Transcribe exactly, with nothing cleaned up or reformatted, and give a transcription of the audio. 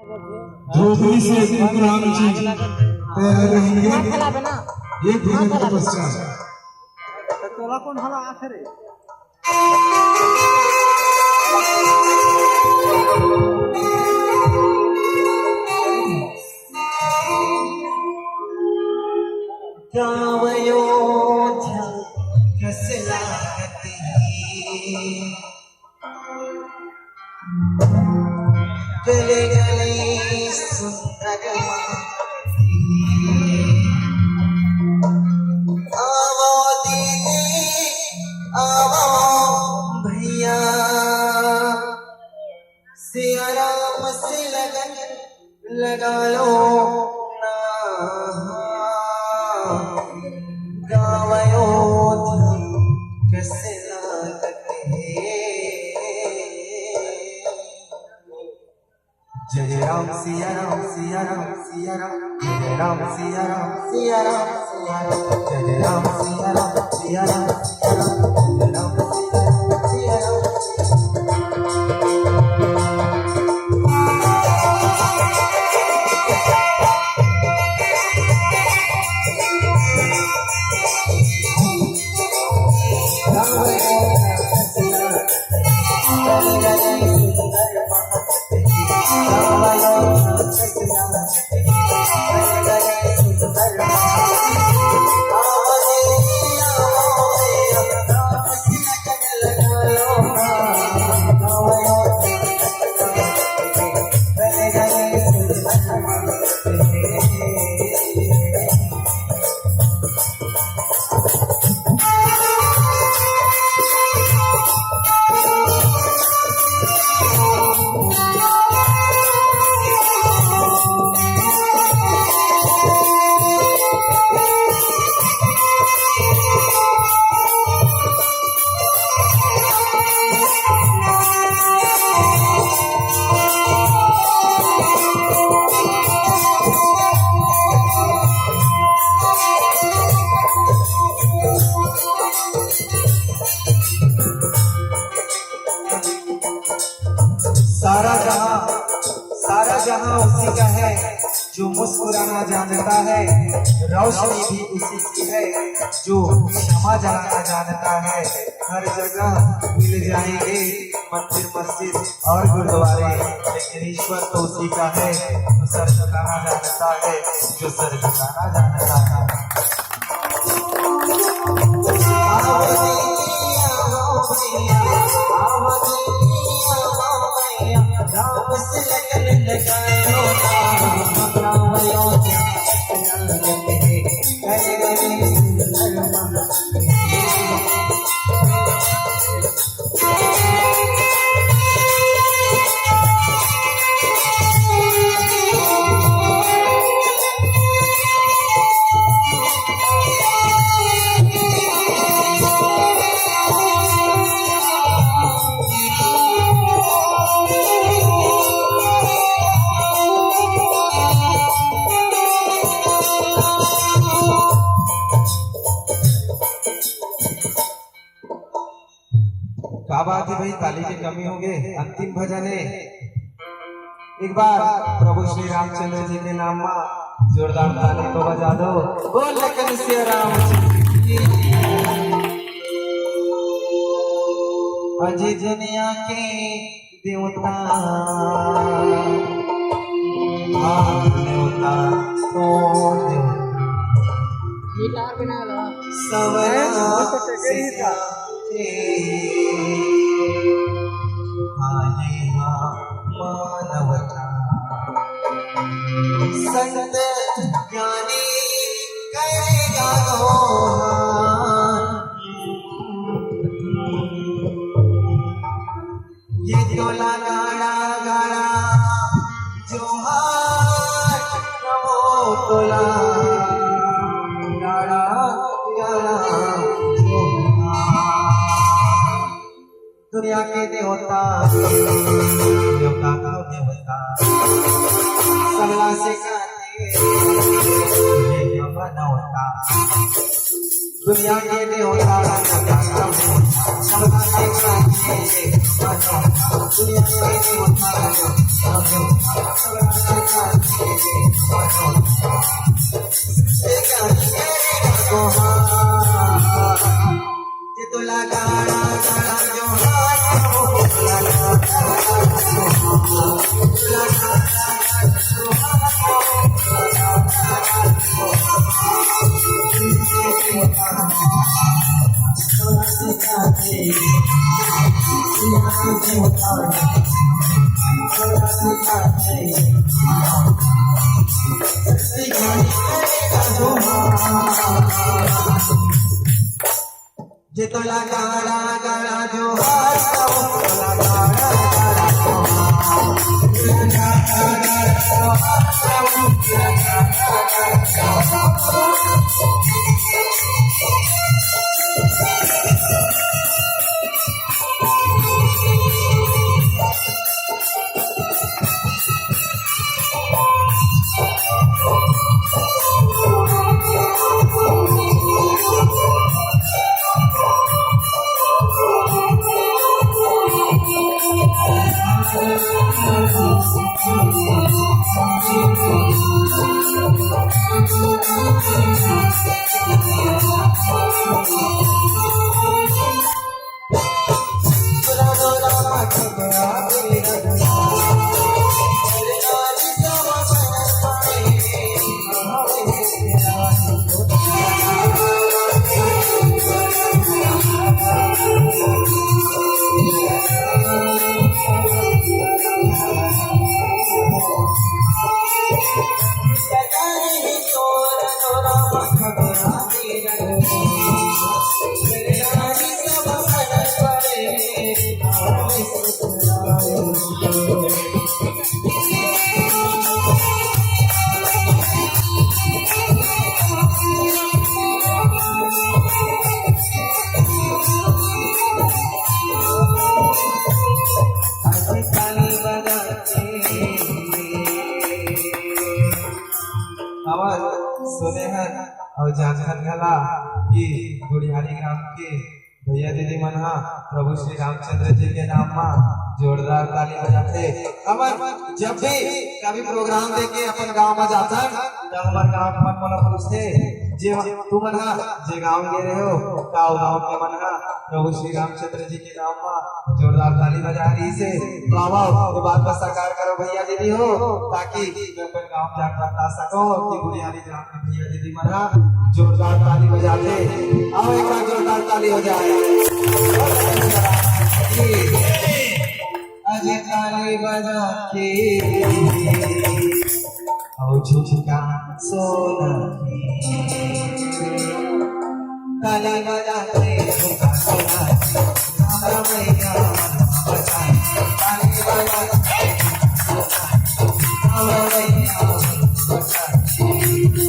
झोपड़ी से कुकुराम जी तैयार रहेंगे। एक मिनट के पश्चात। गाँव अयोध्या कस लागत हे। गले गले सुंदर मात हे। आवो दीदी, आवो भैया, सिया राम से लगन लगा लो ना। गाँव अयोध्या कस लागत हे। जय राम सिया राम सिया राम सिया राम, जय राम सिया राम सिया राम सिया राम, जय राम सिया राम सिया राम सिया राम, जय राम सिया राम सिया राम। सारा जहां, सारा जहां उसी का है जो मुस्कुराना जानता है, रोशनी भी उसी की है जो क्षमा जलाना जानता है। हर जगह मिल जाएंगे मंदिर, मस्जिद और गुरुद्वारे, लेकिन ईश्वर तो उसी का है जो सर झुकाना जानता है, जो सर झुकाना जानता है। का बात है भाई, ताली के कमी हो गए। अंतिम भजन है, एक बार प्रभु श्री रामचंद्र जी के नाम मा जोरदार ताली को बजा दो। बोल लखन सिया राम जी की। अजी दुनिया के देवता, हाँ, देवता, तो देवता। गिटार बना लो। सवना हैं? वो तो टेके ही था। आए हाँ मानवता। संत ज्ञानी करेगा दोहार। ये तोला गाड़ा गाड़ा जोहार, नमो तोला गाड़ा गाड़ा जोहार। दुनिया के देवता, देवता को देवता, सबला से काटे, ये हमर न होता। दुनिया के देवता सबका के साथ ये दुनिया के देवता सबका के साथ ये ये तोला गाड़ा गाड़ा जो हाथ हो, तोला गाड़ा गाड़ा जो हाथ हो, तोला गाड़ा गाड़ा जो हाथ हो। जे तोला गाड़ा गाड़ा जो हाथ हो, तोला गाड़ा गाड़ा जो हाथ हो। हमर सुने हन अउ जानथन घला कि गुड़ियारी ग्राम के भैया दीदी मन ह प्रभु श्री रामचंद्र जी के नाम म जोरदार ताली बजाथे। हमर जब भी कभी प्रोग्राम देके अपन गांव म जाथन, त हमर गांव के मन मोला पूछथे, जे तुमन ह जे गांव गे रहे हो, का ओ गांव के मन ह प्रभु श्री रामचंद्र जी के नाम म जोरदार ताली बजा रहिसे? तो आवव, ये बात ला साकार करव भैया दीदी हो, ताकि मैं अपन गांव जाके बता सकव कि गुड़ियारी ग्राम भैया दीदी मन ह जोरदार ताली बजाथे। आओ, एक बार जोरदार ताली हो जाए। अरे ताली बजा के, आओ झुमका सोना की। ताली बजा